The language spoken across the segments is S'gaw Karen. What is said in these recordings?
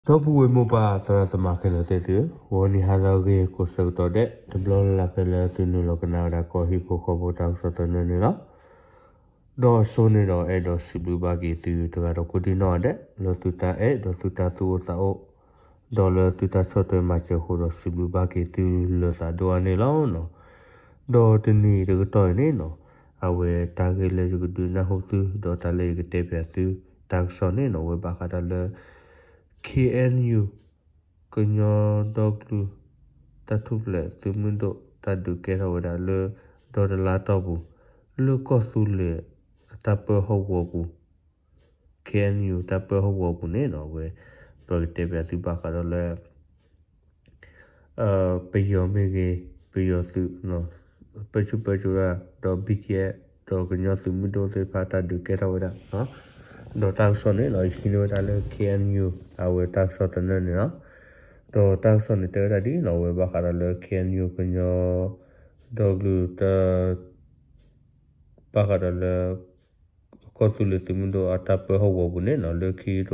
ဒီပုၢ်ဝဲၢ်မိၢ်ပၢ်သရၣ်သမါခဲလၢာ်သ့ၣ်သုဧၢ, ဂီၤနံၤဟါလၢအဂ့ၤကိးဆၢကတီၢ်ဒဲး တဘျီလၢ်လၢ်ဖဲလၢသုနုာ်လီၤကနၣ်ဝဲဒၣ်ကီၢ်ဟံၣ်ဖိဃီဖိတၢ်ကစီၣ်သနၢၣ်န့ၣ်လီၤ. ဒီးစိန့ၣ်ဒီးအဲၣ်ဒိးစံးဘျုးဘၣ်က့ၤသုတဂၤဒီးကိးဒံနီၢ်ဒဲး လၢသုတၢ်အဲၣ်ဒီးသုတၢ်သူၣ်အိၣ်သးအိၣ် ဒီးလၢသုတၢ်ဆီၣ်ထွဲမၤစၢၤအဃိဒီးစံးဘျုးဘၣ်က့ၤသုလၢသးဒိၣ်အါန့ၣ်လီၤ. ဒီးတနံၤတကတီၢ်အံၤန့ၣ်နီၤ, အဝဲတၢ်ဂ့ၢ်လၢယကဒုးနၢ်ဟူသု ဒီးတၢ်လၢယကတဲပၠးသု တၢ်ကစီၣ်န့ၣ်နီၤ အဝဲဘၣ်ဃးဒီးလၢ ခ့ၣ်အဲၣ်ယူၣ် ကညီဒီကလုာ်တၢ်ထူၣ်ဖျဲးသုးမုၢ်ဒိၣ် တၢ်ဒုးကဲထီၣ်ဝဲဒၣ်လၢ ဒီတလါတီၢ်ပူၤ လၢကီၢ်သူလ့ၤအတၢ်ပၢဟီၣ်ကဝီၤပူၤ ခ့ၣ်အဲၣ်ယူၣ် တၢ်ပၢဟီၣ်ကဝီၤပူၤန့ၣ်နီၤ အဝဲ ပကတဲပၠးသုဘၣ်ဃးဒီးလၢ ပယီၤမ့ၢ်ဂ့ၤ, ပယီၤသုး ပၢဆူၣ်ပၢစိးတၢ် ဒီး ဘီကၠံအ့ၣ် ဒီးကညီသုးမုၢ်ဒိၣ်သ့ၣ်တဖၣ်တၢ်ဒုးကဲထီၣ်ဝဲဒၣ် ဒီးတၢ်ကစီၣ်န့ၣ်နီၤ ယဟံးန့ၢ်ဝဲဒၣ်လၢ ခ့ၣ်အဲၣ်ယူၣ် အဝဲတၢ်ကစီၣ်သနၢၣ်န့ၣ်လီၤ. ဒီးတၢ်ကစီၣ်န့ၣ်တဲဝဲဒၣ်ဒ်နီၤ အဝဲဘၣ်ဃးဒီးလၢ ခ့ၣ်အဲၣ်ယူၣ် ကညီဒီကလုာ်တၢ် ဘၣ်ဃးဒီးလၢ ကီၢ်သူလ့ၤသုးမုၢ်ဒိၣ်အတၢ်ပၢဟီၣ်ကဝီၤပူၤန့ၣ်နီၤ လၢခံကထိခံ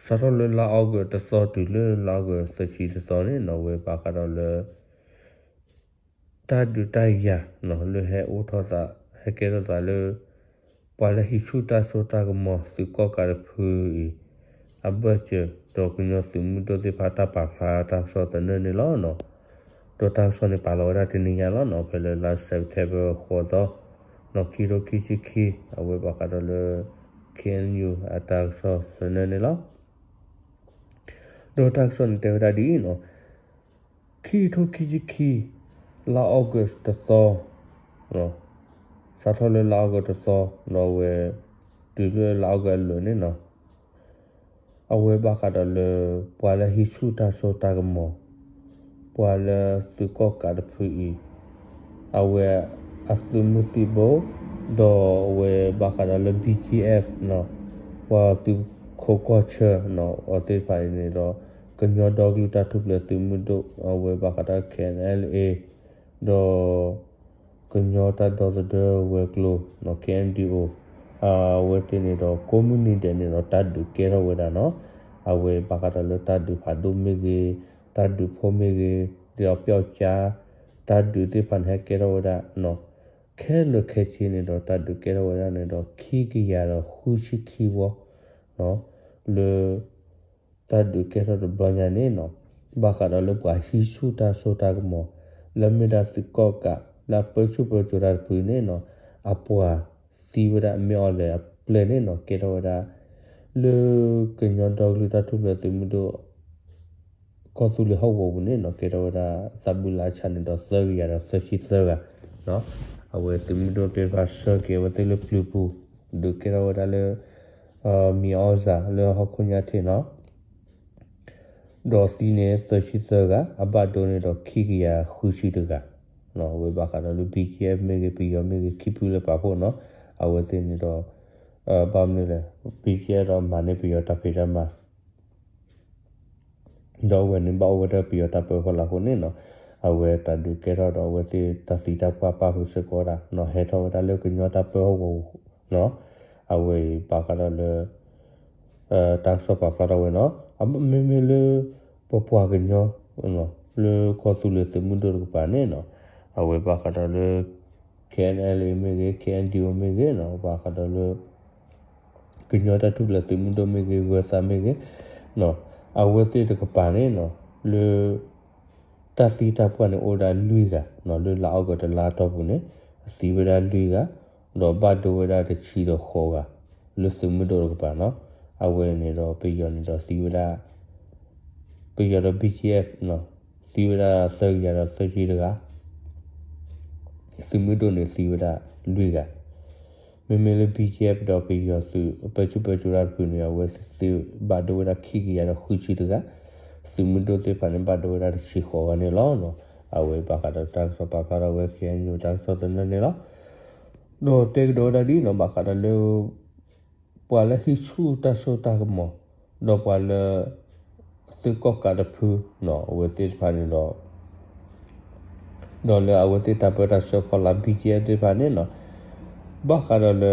ဆံခံ စးထီၣ်လၢလါအီကူးတသီတုၤလၢလါအီကူးသၢဆံတသီန့ၣ်နီၤ အဝဲဘၣ်ဃးဒီးလၢ တၢ်ဒုးတၢ်ယၤနီၤ လၢဟဲအိၣ်ထီၣ်သး ဟဲကဲထီၣ်သးလၢ ပှၤလၢဟံးဆူၣ်တၢ်စိတၢ်ကမီၤသုးကီၣ်ကးတဖုအံၤ အဘၢၣ်စၢၤ ဒီးကညီသုးမုၢ်ဒိၣ်သ့ၣ်တဖၣ်တၢ်ပာ်ဖျါတၢ်ကစီၣ်သနၢၣ်န့ၣ်လီၤ. ဒီးတၢ်ကစီၣ်န့ၣ်ပာ်လီၤဝဲဒၣ်တနံၤညါလီၤနီၤ ဖဲလၢလါစဲးပထ့ဘၢၣ်ဃိးသီ ခံကထိခံဆံခံ အဝဲဘၣ်ဃးဒီးလၢ ခ့ၣ်အဲၣ်ယူၣ် အတၢ်ကစီၣ်သနၢၣ်န့ၣ်လီၤ. ဒီးတၢ်ကစီၣ်န့ၣ်တဲဝဲဒၣ်ဒ်အံၤနီၤ ခံကထိခံဆံခံ လါအီကူးတသီ စးထီၣ်လၢလါအီကူးတသီ ဒီးအဝဲ တုၤလၢလါအီကူးအလွဲၢ်န့ၣ်နီၤ အဝဲဘၣ်ဃးဒီးလၢ ပှၤလၢဟံးဆူၣ်တၢ်စိတၢ်ကမီၤ ပှၤလၢသုးကီၣ်ကးတဖုအံၤ အဝဲအသုးမုၢ်သံၣ်ဘိ ဒီးအဝဲဘၣ်ဃးဒီးလၢ ဘီကၠံအ့ၣ် ပှၤသုးခိးကီၢ်ဆၢနီၤ အဝဲသ့ၣ်တဖၣ်အံၤန့ၣ်ဒီး ကညီဒီကလုာ်တၢ်ထူၣ်ဖျဲးသုးမုၢ်ဒိၣ် အဝဲဘၣ်ဃးဒီး ခ့ၣ်အဲၣ်အ့ၣ် ဒီး ကညီတၢ်ဒီသဒၢဝဲၤကျိၤ ခ့ၣ်အဲၣ်ဒံၣ်အိၣ် အဝဲသ့ၣ်န့ၣ်ဒီး ကိးမုၢ်နံၤဒဲးန့ၣ်ဒီး တၢ်ဒုးကဲထီၣ်ဝဲဒၣ်နီၤ အဝဲဘၣ်ဃးဒီးလၢတၢ်ဒုးဖးဒိၣ်မ့ၢ်ဂ့ၤ, တၢ်ဒုးဖိမ့ၢ်ဂ့ၤ, ဒီးပျီကၠါ တၢ်ဒုးသ့ၣ်တဖၣ်န့ၣ် ဟဲကဲထီၣ်ဝဲဒၣ်နီၤ ခဲလၢာ်ခဲဆ့န့ၣ်ဒီး တၢ်ဒုးကဲထီၣ်ဝဲဒၣ်န့ၣ်ဒီး ခံကယၤဒီးဃုဆံခံဝီ လၢ တၢ်ဒုးကဲထီၣ်တဘျီညါန့ၣ်နီၤ ဘၣ်ဃးဒီးလၢပှၤဟံးဆူၣ်တၢ်စိတၢ်ကမီၤ လၢမ့ၢ်ဒၣ်သုးကီၣ်ကး လၢအပၢဆူၣ်ပၢစိးတၢ်တဖုန့ၣ်နီၤ အပှၤသံဝဲဒၣ်မ့ၢ်အီၤလဲၣ်အပျဲၢ်န့ၣ်နီၤ ကဲထီၣ်ဝဲဒၣ် လၢကညီဒီကလုာ်တၢ်ထူၣ်ဖျဲးသုးမုၢ်ဒိၣ် ကီၢ်သူလ့ၤဟီၣ်ကဝီၤပူၤန့ၣ်နီၤ ကဲထီၣ်ဝဲဒၣ်သးဘုလါဆါန့ၣ်ဒီး သၢကယၤဒီးသၢဆံသၢဂၤ အဝဲသုးမုၢ်ဒိၣ်သ့ၣ်တဖၣ်ဆှၢက့ၤအဝဲသ့ၣ်လၢပျုၤပူၤ ဒုးကဲထီၣ်ဝဲဒၣ်လၢ မံၤအီၣ်စၢ်လၢဟီၣ်ခိၣ်ညါထံးနီၤ ဒီးသံန့ၣ်သၢဆံသၢဂၤ အဘၣ်ဒိန့ၣ်ဒီးခံကယၤဃုဆံတဂၤ အဝဲဘၣ်ဃးဒီးလၢ ဘီကၠံအ့ၣ် မ့ၢ်ဂ့ၤ ပယီၤမ့ၢ်ဂ့ၤ ခံဖုလၢပာ်ဖှိၣ်နီၤ အဝဲသ့ၣ်န့ၣ်ဒီး ဘၣ်မနုၤလဲၣ် ဘီကၠံအ့ၣ် ဒီးမၤန့ၢ်ပယီၤတၢ်ဖံးတၢ်မၤ ဒီးအဝဲန့ၣ်ဘၣ်အိၣ်ဝဲဒၣ်ပယီၤတၢ်ပၢဖီလာ်အဃိန့ၣ်နီၤ အဝဲတၢ်ဒုးကဲထီၣ်ဒီးအဝဲသ့ၣ်တၢ်သံတၢ်ပှၢ်ပာ်ဃုာ်စ့ၢ်ကီးဝဲဒၣ်နီၤ ဟဲထီၣ်ဝဲဒၣ်လၢကညီတၢ်ပၢဟီၣ်ကဝီၤနီၤ အဝဲအံၤဘၣ်ဃးဒီးလၢ တၢ်ကစီၣ်ပာ်ဖျါထီၣ်ဝဲနီၤ မ့မ့ၢ်လၢ ပပှၤကညီ လၢကီၢ်သူလ့ၤသုးမုၢ်ဒိၣ်တကပၤန့ၣ်နီၤ အဝဲဘၣ်ဃးဒီးလၢ ခ့ၣ်အဲၣ်အ့ၣ် မ့ၢ်ဂ့ၤ ခ့ၣ်အဲၣ်ဒံၣ်အိၣ် မ့ၢ်ဂ့ၤနီၤ ဘၣ်ဃးဒီးလၢ ကညီတၢ်ထူၣ်ဖျဲးသုးမုၢ်ဒိၣ်မ့ၢ်ဂ့ၤ ဂၢၤသးမ့ၢ်ဂ့ၤ အဝဲသ့ၣ်တကပၤန့ၣ်နီၤ လၢ တၢ်သံတၢ်ပှၢ်န့ၣ်အိၣ်ဝဲဒၣ်လွံၢ်ဂၤ လၢလါအီကူးတလါအတီၢ်ပူၤန့ၣ် သံဝဲဒၣ်လွံၢ်ဂၤ ဒီးဘၣ်ဒိဝဲဒၣ်တဆံဒီးဃိးဂၤ လၢသုးမုၢ်ဒိၣ်တကပၤနီၤ အဝဲန့ၣ်ဒီးပယီၤန့ၣ်ဒီးသံဝဲဒၣ် ပယီၤဒီး ဘီကၠံအ့ၣ် သံဝဲဒၣ်သၢကယၤဒီးသၢဆံတဂၤ သုးမုၢ်ဒိၣ်န့ၣ်သံဝဲဒၣ်လွံၢ်ဂၤ မ့မ့ၢ်လၢ ဘီကၠံအ့ၣ် ဒီးပယီၤသုး ပၢဆူၣ်ပၢစိးတၢ်တဖုန့ၣ် အဝဲသ့ၣ်ဘၣ်ဒိဝဲဒၣ်ခံကယၤဒီးဃုဆံတဂၤ သုးမုၢ်ဒိၣ်သ့ၣ်တဖၣ်န့ၣ် ဘၣ်ဒိဝဲဒၣ်တဆံဃိးဂၤန့ၣ်လီၤ. အဝဲဘၣ်ဃးဒီးတၢ်ကစီၣ်ပာ်ဖျါထီၣ်ဝဲ ခ့ၣ်အဲၣ်ယူၣ် တၢ်ကစီၣ်သနၢၣ်န့ၣ်လီၤ. ဒီးတဲကဒီးဝဲဒၣ်ဒ်နီၤ ဘၣ်ဃးဒီးလၢ ပှၤလၢဟံးဆူၣ်တၢ်စိတၢ်ကမီၤ ဒီးပှၤလၢ သုးကီၣ်ကးတဖု အဝဲသ့ၣ်တဖၣ်န့ၣ်ဒီး ဒီးလၢအဝဲသ့ၣ်တၢ်ပၢတၢ်ဆှၢဖီလာ် ဘီကၠံအ့ၣ် သ့ၣ်တဖၣ်န့ၣ်နီၤ ဘၣ်ဃးဒီးလၢ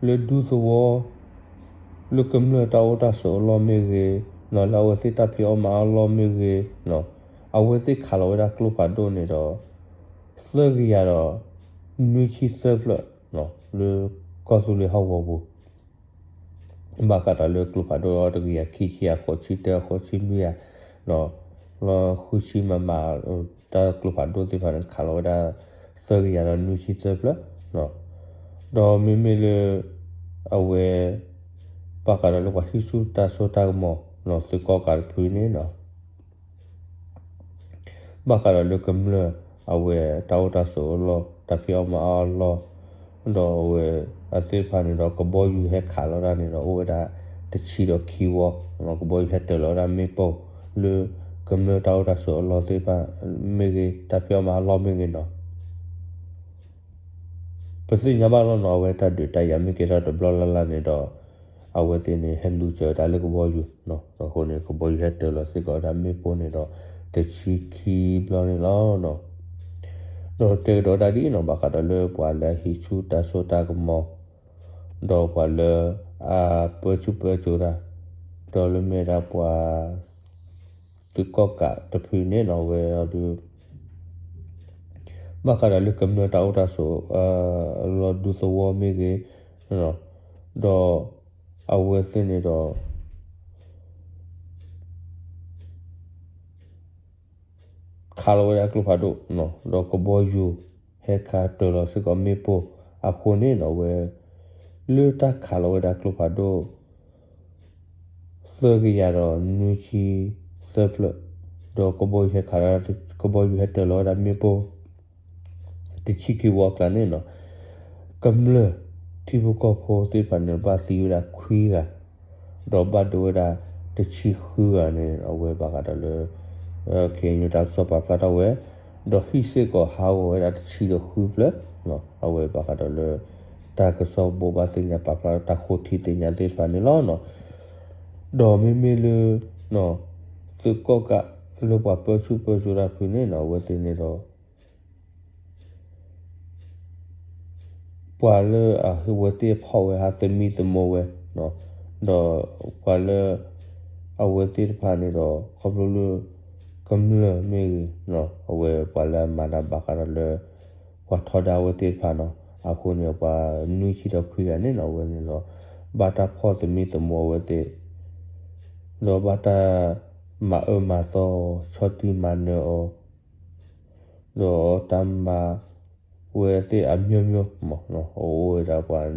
လၢဒူသဝီ လၢကမျၢၢ်တၢ်အိၣ်တၢ်ဆိးအလီၢ်မ့ၢ်ဂ့ၤ, လၢအဝဲသ့ၣ်တၢ်ဖံးအီၣ်မၤအီၣ်အလီၢ်မ့ၢ်ဂ့ၤ, အဝဲသ့ၣ်ခးလီၤဝဲဒၣ်ကျိဖးဒိၣ်န့ၣ်ဒီး သၢကယၤဒီး နွံဆံသၢဖျၢၣ် လၢကီၢ်သူလ့ၤဟီၣ်ကဝီၤပူၤ ဘၣ်ဃးဒီးလၢကျိဖးဒိၣ်တကယၤခံဆံအဃိးဆံတၢအဃိးဆံလွံၢ်ဧါ, လၢဃုဆံမမ တၢ်ကျိဖးဒိၣ်သ့ၣ်တဖၣ်န့ၣ် ခးလီၤဝဲဒၣ် သၢကယၤဒီးနွံဆံသၢဖျၢၣ်, ဒီးမ့မ့ၢ်လၢ အဝဲ ဘၣ်ဃးဒီးလၢပှၤဟံးဆူၣ်တၢ်စိတၢ်ကမီၤ သုးကီၣ်ကးတဖုန့ၣ် ဘၣ်ဃးဒီးလၢကမျၢၢ် အဝဲတၢ်အိၣ်တၢ်ဆိးအလီၢ် တၢ်ဖံးအီၣ်မၤအီၣ်အလီၢ်, ဒီးအဝဲအသ့ၣ်တဖၣ်န့ၣ်ဒီး ကဘီယူၤဟဲခးလီၤတၢ်န့ၣ်ဒီး အိၣ်ဝဲဒၣ်တဆံဒီးခံဝီ, ကဘီယူၤဟဲတၢၤလီၤဝဲဒၣ်မ့ၣ်ပိၢ် လၢကမျၢၢ်တၢ်အိၣ်တၢ်ဆိးအလီၢ်သ့ၣ်တဖၣ်မ့ၢ်ဂ့ၤ တၢ်ဖံးအီၣ်မၤအီၣ်အလီၢ်မ့ၢ်ဂ့ၤနီၤ ပသ့ၣ်ညါဘၣ်လီၤနီၤ အဝဲတၢ်ဒုးတၢ်ယၤမ့ၢ်ကဲထီၣ်တဘျီလၢ်လၢ်န့ၣ်ဒီး အဝဲသ့ၣ်န့ၣ် ဟဲလူၤစၢၤတၢ်လၢကဘီယူၤ, အဃိန့ၣ် ကဘီယူၤဟဲတၢၤလီၤစ့ၢ်ကီးဝဲဒၣ်မ့ၣ်ပိၢ်န့ၣ်ဒီး တဆံခံဘျီန့ၣ်လီၤ. ဒီးတဲကဒီးတၢ်ဒ်အံၤနီၤ ဘၣ်ဃးဒီးလၢပှၤလၢအဟံးဆူၣ်တၢ်စိတၢ်ကမီၤ ဒီးပှၤလၢအပၢဆူၣ်ပၢစိးတၢ် ဒီးလၢမ့ၢ်ဒၣ်ပှၤ သုးကီၣ်ကးတဖုန့ၣ်နီၤ အဝဲအီၤဒုး ဘၣ်ဃးဒီးလၢကမျၢၢ်တၢ်အိၣ်တၢ်ဆိး လီၤဒူသဝီမ့ၢ်ဂ့ၤ, ဒီးအဝဲသ့ၣ်န့ၣ်ဒီး ခးလီၤဝဲဒၣ်ကျိဖးဒိၣ်, ဒီးကဘီယူၤဟဲခးတၢၤလီၤစ့ၢ်ကီးမ့ၣ်ပိၢ်အဃိန့ၣ်နီၤ အဝဲ လၢတၢ်ခးလီၤဝဲဒၣ်ကျိဖးဒိၣ် သၢကယၤဒီးနွံဆံသၢဖျၢၣ်, ဒီးကဘီယူၤဟဲခး ကဘီယူၤဟဲတၢၤလီၤဝဲဒၣ်မ့ၣ်ပိၢ် တဆံခံဝီအကျါန့ၣ်နီၤ ကမျၢၢ်ထံဖိကီၢ်ဖိသ့ၣ်တဖၣ်န့ၣ် ဘၣ်သံဝဲဒၣ်ခွံဂၤ, ဒီးဘၣ်ဒိဝဲဒၣ်တဆံဃုဂၤန့ၣ် အဝဲဘၣ်ဃးဒီးလၢ ခဲအံၤတၢ်ကစီၣ်ပာ်ဖျါထီၣ်ဝဲ, ဒီးဟံၣ်စ့ၢ်ကီးဟးဂီၤဝဲဒၣ်တဆံဒီးဃုဖျၢၣ်, အဝဲဘၣ်ဃးဒီးလၢ တၢ်ကစီၣ်ဘိးဘၣ်သ့ၣ်ညါပာ်ဖျါထီၣ်တၢ်ဃိထံသ့ၣ်ညါသ့ၣ်တဖၣ်န့ၣ်လီၤ. ဒီးမ့မ့ၢ်လၢ သုးကီၣ်ကးလၢပှၤပၢဆူၣ်ပၢစိးတၢ်ဖုန့ၣ်နီၤ အဝဲသ့ၣ်န့ၣ်ဒီး ပှၤလၢအဝဲသ့ၣ်ဖီၣ်ဝဲဟးသမံသမိးဝဲ, ဒီးပှၤလၢ အဝဲသ့ၣ်တဖၣ်န့ၣ်ဒီး ခီဖျိလၢ ကမျၢၢ်မ့ၢ်ဂ့ၤ, အဝဲပှၤလၢအမၤတၢ်ဘၣ်ဃးဒီးလၢ ပှၤထီဒါအဝဲသ့ၣ်တဖၣ်နီၤ, အဃိန့ၣ် ပှၤနွံဆံဒီးခွံဂၤန့ၣ်နီၤ အဝဲန့ၣ်ဒီး ဘၣ်တၢ်ဖီၣ်သမံသမိးအဝဲသ့ၣ် ဒီးဘၣ်တၢ်မၤအၢမၤသီ ဆီၣ်တံၢ်မၤနၢၤအီၤ ဒီးတၢ်မၤဝဲသ့ၣ်အမျိုးမျိုးမး, အအိၣ်ဝဲဒၣ်ပှၤ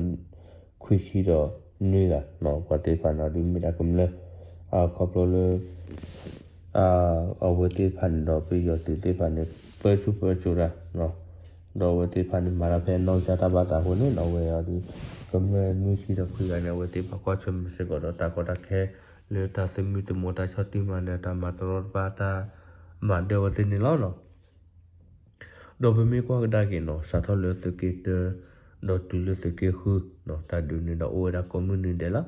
ခွံဆံဒီးနွံဂၤ, ပှၤသ့ၣ်တဖၣ်န့ၣ်ဒုးမ့ၢ်ဒၣ်ကမျၢၢ်, အခီဖျိလၢ အဝဲသ့ၣ်တဖၣ်န့ၣ်ဒီး ပယီၤသုးသ့ၣ်တဖၣ်န့ၣ် ပၢဆူၣ်ပၢစိးတၢ်, ဒီးအဝဲသ့ၣ်တဖၣ်န့ၣ် မၤတၢ်ဖဲနီၢ်ကစၢ်တၢ်ဘၣ်သးအဃိန့ၣ် အဝဲအီၤဒုး ကမျၢၢ်နွံဆံဒီးခွံဂၤန့ၣ် အဝဲသ့ၣ်ဘၣ်ကွၢ်ဆၢၣ်မဲာ်စ့ၢ်ကီးဒီးတၢ်ကီတၢ်ခဲ လၢတၢ်သမံသမိးတၢ်ဆီၣ်တံၢ်မၤနၢၤ တၢ်မၤတရီတပါ တၢ်မၤဒၢဝဲသ့ၣ်န့ၣ်လီၤ. ဒီးပမ့ၢ်ကွၢ်ကဒါက့ၤနီၤ စးထီၣ်လၢသုးက့တၢ ဒီးတုၤလၢသုးက့ဃု တၢ်ဒုးန့ၣ်ဒီးအိၣ်ဝဲဒၣ်ကိးမုၢ်နံၤဒဲးလီၤ.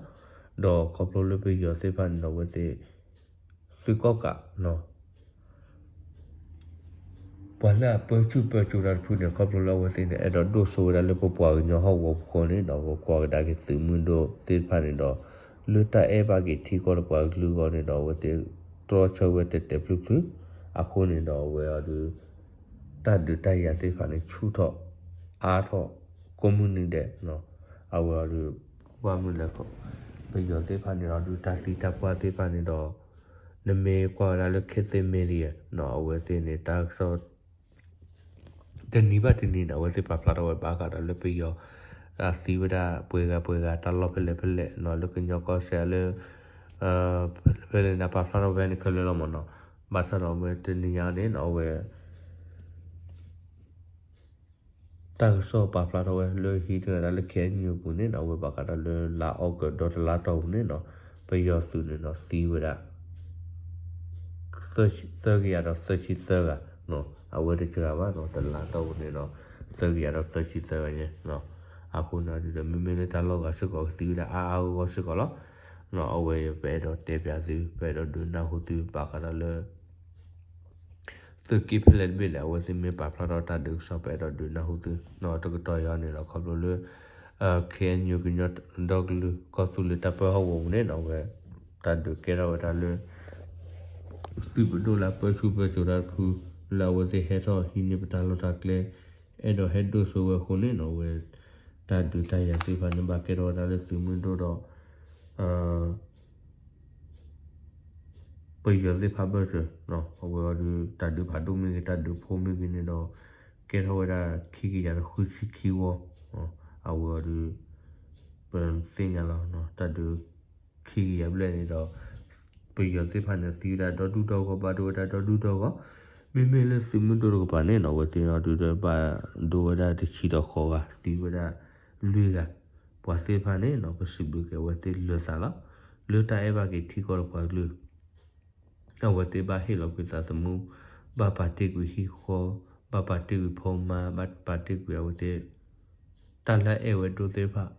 ဒီးခီဖျိလၢပယီၤသ့ၣ်တဖၣ်န့ၣ်ဒီး အဝဲသ့ၣ် သုးကီၣ်ကး ပှၤလၢအပၢဆူၣ်ပၢစိးတၢ်တဖုန့ၣ် ခီဖျိလၢအဝဲသ့ၣ်န့ၣ် အဲၣ်ဒိးဒိၣ်စိဝဲဒၣ်လၢပပှၤကညီဟီၣ်ကဝီၤပူၤဃီန့ၣ်ဒီး ပကွၢ်ကဒါက့ၤသုးမုၢ်ဒိၣ်သ့ၣ်တဖၣ်န့ၣ်ဒီး လၢတၢ်အဲၣ်ဘၣ်က့ၤထံကီၢ်လၢပှၤကလုာ်အဂီၢ်န့ၣ်ဒီး အဝဲသ့ၣ်တြီဆၢဝဲတဲာ်တဲာ်ဖျုးဖျုး အဃိန့ၣ်ဒီးအဝဲအီၤဒုး တၢ်ဒုးတၢ်ယၤသ့ၣ်တဖၣ်န့ၣ် ဆူၣ်ထီၣ်အါထီၣ် ကိးမုၢ်နံၤဒဲး အဝဲအီၤဒုး ကွၢ်မုၢ်လဲၤခီ ပယီၤသ့ၣ်တဖၣ်န့ၣ်အီၤဒုး တၢ်သံတၢ်ပှၢ်သ့ၣ်တဖၣ်န့ၣ်ဒီး နမ့ၢ်ကွၢ်ဝဲဒၣ်လၢ ခေတ်သစ်မီဒီယာ အဝဲသ့ၣ်န့ၣ် တၢ်ကစီၣ် တနံၤဘၣ်တနံၤန့ၣ် အဝဲသ့ၣ်ပာ်ဖျါထီၣ်ဝဲဘၣ်ဃးဒီးလၢပယီၤ သံဝဲဒၣ်ပှဲၤဂၤပှဲၤဂၤ တၢ်လီၢ်ဖဲလဲၣ်ဖဲလဲၣ် လၢကညီကီၢ်စဲၣ်လၢ ဖဲလဲၣ်န့ၣ် ပာ်ဖျါထီၣ်ဝဲန့ၣ်ခဲလၢာ်လီၤမးနီၤ. ဘၣ်ဆၣ်ဒီးအဝဲတနံၤညါန့ၣ် အဝဲ တၢ်ကစီၣ်ပာ်ဖျါထီၣ်ဝဲလၢဟံးန့ၢ်ဝဲဒၣ်လၢ ခဲအံၤအပူၤန့ၣ် အဝဲဘၣ်ဃးဒီးလၢလါအီကူးဒီတလါတီၢ်ပူၤန့ၣ်နီၤ ပယီၤသုးန့ၣ်ဒီးသံဝဲဒၣ် သၢကယၤဒီးသၢဆံသၢဂၤ အဝဲတစှၤဘၣ်နီၤ တလါတီၢ်ပူၤန့ၣ်ဒီး သၢကယၤဒီးသၢဆံသၢဂၤညါ အဃိန့ၣ်ဒီး မ့မ့ၢ်လၢတၢ်လီၢ်ဂၤစ့ၢ်ကီးကသံဝဲဒၣ်အါအါဂီၢ်ဂီၢ်စ့ၢ်ကီးလီၤ. အဝဲပအဲၣ်ဒိးတဲပၠးသု ပအဲၣ်ဒိးဒုးနၢ်ဟူသုဘၣ်ဃးဒီးလၢ သုးက့ဖဲလဲၣ်တဘ့ၣ်လဲၣ် အဝဲသ့ၣ်မ့ၢ်ပာ်ဖျါထီၣ်တၢ်ဒုးကစီၣ် ပအဲၣ်ဒိးဒုးနၢ်ဟူသု တကတီၢ်အံၤန့ၣ်ဒီး ခီဖျိလၢ KNU ကညီဒီကလုာ် ကီၢ်သူလ့ၤတၢ်ပၢဟီၣ်ကဝီၤပူၤန့ၣ်နီၤ အဝဲ တၢ်ဒုးကဲထီၣ်ဝဲဒၣ်လၢ သုးပဒိၣ်လၢအပၢဆူၣ်ပၢစိးတၢ်တဖု လၢအဝဲသ့ၣ်ဟဲထီၣ်ဟံးန့ၢ်ပတၢ်လီၢ်တၢ်ကျဲ အဲၣ်ဒိးဟဲဒိၣ်စိဝဲအဃိန့ၣ်နီၤ အဝဲ တၢ်ဒုးတၢ်ယၤသ့ၣ်တဖၣ်န့ၣ် ဘၣ်ကဲထီၣ်ဝဲဒၣ်လၢသုးမုၢ်ဒိၣ်ဒီး ပယီၤသ့ၣ်တဖၣ်ဘၢၣ်စၢၤ အဝဲအီၤဒုး တၢ်ဒုးဖးဒိၣ်မ့ၢ်ဂ့ၤ တၢ်ဒုးဖိမ့ၢ်ဂ့ၤန့ၣ်ဒီး ကဲထီၣ်ဝဲဒၣ်ခံကယၤဒီးဃုဆံခံဝီ အဝဲအီၤဒုး ပသ့ၣ်ညါလီၤ တၢ်ဒုးခံကယၤဘျဲၣ်န့ၣ်ဒီး ပယီၤသ့ၣ်တဖၣ်န့ၣ် သံဝဲဒၣ်ဒီဒူၣ်ဒီဂီၢ် ဘၣ်ဒိဝဲဒၣ်ဒီဒူၣ်ဒီဂီၢ် မ့မ့ၢ်လၢသုးမုၢ်ဒိၣ်တကပၤန့ၣ်နီၤ အဝဲသ့ၣ်အီၤဒုးဒီးဘၣ်ဒိဝဲဒၣ်တဆံဒီးဃိးဂၤ သံဝဲဒၣ်လွံၢ်ဂၤ ပှၤသ့ၣ်တဖၣ်န့ၣ်နီၤ ပစံးဘျုးက့ၤအဝဲသ့ၣ်လၢာ်သးလီၤ. လၢတၢ်အဲၣ်ဘၣ်က့ၤထံကီၢ်ဒီးပှၤကလုာ် အဝဲသ့ၣ်ဘၣ်ဟ့ၣ်လီၤကွံာ်သးသမူ ဘၣ်ပာ်တ့ၢ်ကွံာ်ဟံၣ်ဃီ ဘၣ်ပာ်တ့ၢ်ကွံာ်ဖိမါ ဘၣ်ပာ်တ့ၢ်ကွံာ်အဝဲသ့ၣ် တၢ်လၢအအဲၣ်ဝဲဒိၣ်သ့ၣ်တဖၣ်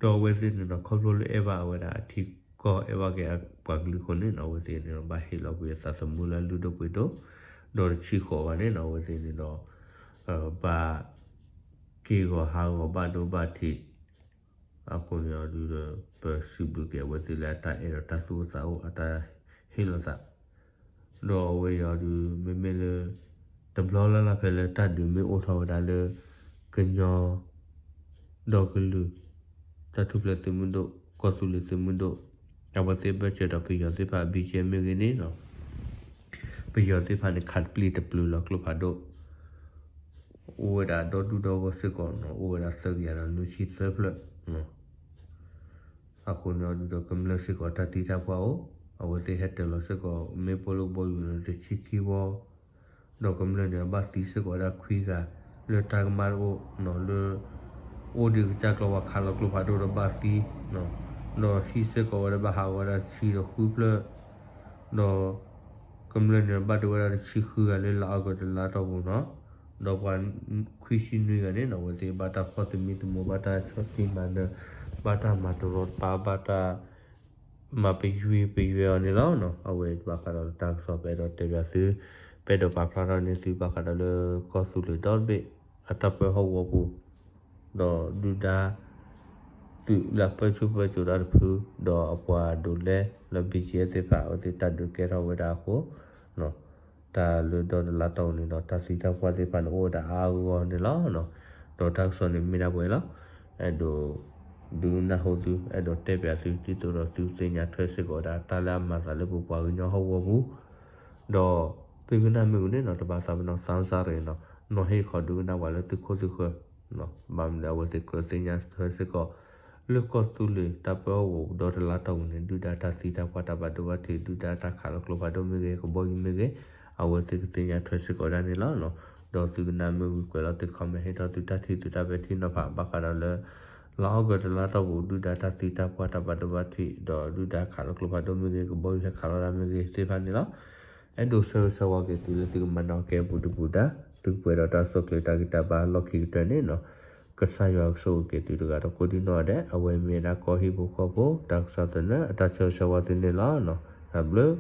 ဒီးအဝဲသ့ၣ်န့ၣ်ဒီး ခီဖျိလၢအဲၣ်ဘၣ်ဝဲဒၣ်အထံကီၢ် အဲၣ်ဘၣ်က့ၤပှၤကလုာ်အဃိန့ၣ်နီၤ အဝဲသ့ၣ်န့ၣ်ဒီး ဘၣ်ဟ့ၣ်လီၤကွံာ်အသးသမူလၢအလုၢ်ဒိၣ်ပှ့ၤဒိၣ် ဒီးတဆံဃိးဂၤန့ၣ်နီၤ အဝဲသ့ၣ်န့ၣ်ဒီး ဘၣ်က့ၤဂီၤဟးဂီၤဘၣ်ဒိဘၣ်ထံး အဃိန့ၣ်အီၤဒုးဒီး ပစံးဘျုးက့ၤအဝဲသ့ၣ်လၢအတၢ်အဲၣ်ဒီးတၢ်သူၣ်အိၣ်သးအိၣ် အတၢ်ဟ့ၣ်လီၤသး ဒီးအဝဲအံၤအီၤဒုး မ့မ့ၢ်လၢ တဘျီလၢ်လၢ်ဖဲလၢတၢ်ဒုးမ့ၢ်အိၣ်ထီၣ်ဝဲဒၣ်လၢ ကညီ ဒီကလုာ် တၢ်ထူၣ်ဖျဲးသုးမုၢ်ဒိၣ် ကီၢ်သူလ့ၤသုးမုၢ်ဒိၣ် အဝဲသ့ၣ်ဘၢၣ်စၢၤဒီးပယီၤသ့ၣ်တဖၣ် ဘံကဲ မ့ၢ်ဂ့ၤန့ၣ်နီၤ ပယီၤသ့ၣ်တဖၣ်န့ၣ် ခးတပျံၤတပျုၤလီၤကျိဖးဒိၣ် အိၣ်ဝဲဒၣ်ဒီဒူၣ်ဒီဂီၢ်စ့ၢ်ကီးနီၤ အိၣ်ဝဲဒၣ်သၢကယၤဒီးနွံဆံသၢဖျၢၣ် အဃိန့ၣ်အီၤဒုးဒီးကမျၢၢ်စ့ၢ်ကီးတၢ်သံတၢ်ပှၢ်အိၣ် အဝဲသ့ၣ်ဟဲတၢၤလီၤစ့ၢ်ကီး မ့ၢ်ပိာ်လၢကဘီယူၤန့ၣ် တဆံခံဝီ ဒီးကမျၢၢ်န့ၣ် ဘၣ်သံစ့ၢ်ကီးဝဲဒၣ်ခွံဂၤ လၢတၢ်ကမၣ်တအိၣ်နီၤ လၢ အိၣ်ဒံးကစၢ်ကျီပှၤခးလီၤကျိဖးဒိၣ်ဒီးဘၣ်သံ ဒီးဟံၣ်စ့ၢ်ကီးဝဲဒၣ်ဘၣ်ဟးဂီၤဝဲဒၣ်တဆံဒီးဃုဖျၢၣ် ဒီး ကမျၢၢ်န့ၣ်ဘၣ်ဒိဝဲဒၣ်တဆံဃုဂၤလၢလါအီကူးတလါတီၢ်ပူၤနီၤ ဒီးပှၤခွံဆံနွံဂၤန့ၣ်နီၤ အဝဲသ့ၣ်ဘၣ်တၢ်ဖီၣ်သမံသမိး ဘၣ်တၢ်ဆီၣ်တံၢ်မၤနၢၤ ဘၣ်တၢ်မၤတရီတပါ ဘၣ်တၢ် မၤပယွဲပယွဲအီၤန့ၣ်လီၤ. အဝဲဘၣ်ဃးဒီးတၢ်ကစီၣ်ပအဲၣ်ဒိးတဲဘၣ်သု ပအဲၣ်ဒိးပာ်ဖျါထီၣ်န့ၢ်သုဘၣ်ဃးဒီးလၢကီၢ်သူလ့ၤဒီတဘ့ၣ် အတၢ်ပၢဟီၣ်ကဝီၤပူၤ ဒီးဒုၣ်ဒါ သုးလၢအပၢဆူၣ်ပၢစိးတၢ်တဖု ဒီးအပှၤဒိးလဲလၢ ဘံကဲ သ့ၣ်တဖၣ် အဝဲသ့ၣ်တၢ်ဒုးကဲထီၣ်ဝဲဒၣ်အဃိ တၢ်လၢဒီတလါတီၢ်ပူၤန့ၣ်ဒီး တၢ်သံတၢ်ပှၢ်သ့ၣ်တဖၣ်န့ၣ် အိၣ်ဝဲဒၣ်အါအါဂီၢ်ဂီၢ်န့ၣ်လီၤ. ဒီးတၢ်ကစီၣ်န့ၣ်မ့ၢ်ဒၣ်ပှဲၤလီၤ. အဲၣ်ဒိး ဒုးနၢ်ဟူသု အဲၣ်ဒိးတဲပၠးသု ဒ်သိးဒီးသုသ့ၣ်ညါထွဲစ့ၢ်ကီးဝဲဒၣ် တၢ်လၢအမၤသးလၢပပှၤကညီဟီၣ်ကဝီၤပူၤ ဒီးသုကနၣ်မ့ၢ်ဂ့ၤန့ၣ်နီၤ တဘၣ်သးပ့ၤနီၣ် သးစၢ်ရ့ၤနီၤ နီၤဟ့ၣ်ခီဒုးကနၣ်ပှၤလၢသုခိၣ်သုဃၢၤ ဘၣ်မနုၤအဝဲသ့ၣ်ကြၢးသ့ၣ်ညါထွဲစ့ၢ်ကီး လၢကီၢ်သူလ့ၤတၢ်ပၢဟီၣ်ကဝီၤပူၤဒီတလါတီၢ်ပူၤန့ၣ် ဒုၣ်ဒါတၢ်သံတၢ်ပှၢ်တၢ်ဘၣ်ဒိဘၣ်ထံး ဒုၣ်ဒါတၢ်ခးလီၤကျိဖးဒိၣ်မ့ၢ်ဂ့ၤ ကဘီယူၤမ့ၢ်ဂ့ၤ အဝဲသ့ၣ်ကသ့ၣ်ညါထွဲစ့ၢ်ကီးဒၣ်န့ၣ်လီၤ. ဒီးသုကနၣ်မ့ၢ်ဂ့ၤကွဲးလီၤသု comment ဟ့ၣ်ထီၣ်သုတၢ်ထံၣ်သုတၢ်ပဲာ်ထံနီၤဖး ဘၣ်ဃးဒီးလၢ လါအီကူးတလါတီၢ်ပူၤ ဒုၣ်ဒါတၢ်သံတၢ်ပှၢ်တၢ်ဘၣ်ဒိဘၣ်ထံး ဒီးဒုၣ်ဒါခးလီၤကျိဖးဒိၣ်မ့ၢ်ဂ့ၤ ကဘီယူၤဟဲခးလီၤတၢ်မ့ၢ်ဂ့ၤသ့ၣ်တဖၣ်န့ၣ်လီၤ. အဲၣ်ဒိးဆၢဂ့ၤဆၢဝါက့ၤသုလၢသုကမၤနၢၤက့ၤအပူၤဒုပူၤဒါ သုကပှဲၤဒီးတၢ်ဆိၣ်ကျၢၤတၢ်ဂံၢ်တၢ်ဘါလီၢ်ခံကတၢၢ်န့ၣ်နီၤ ကစၢ်ယွၤကဆိၣ်ဂ့ၤက့ၤသုတဂၤဒီးကိးဒံနီၢ်ဒဲး အဝဲမ့ၢ်ဝဲဒၣ်ကီၢ်ဟံၣ်ဖိဃီဖိ တၢ်ကစီၣ်သနၢၣ် အတၢ်ဆၢဂ့ၤဆၢဝါသုန့ၣ်လီၤ. တၢ်ဘျုး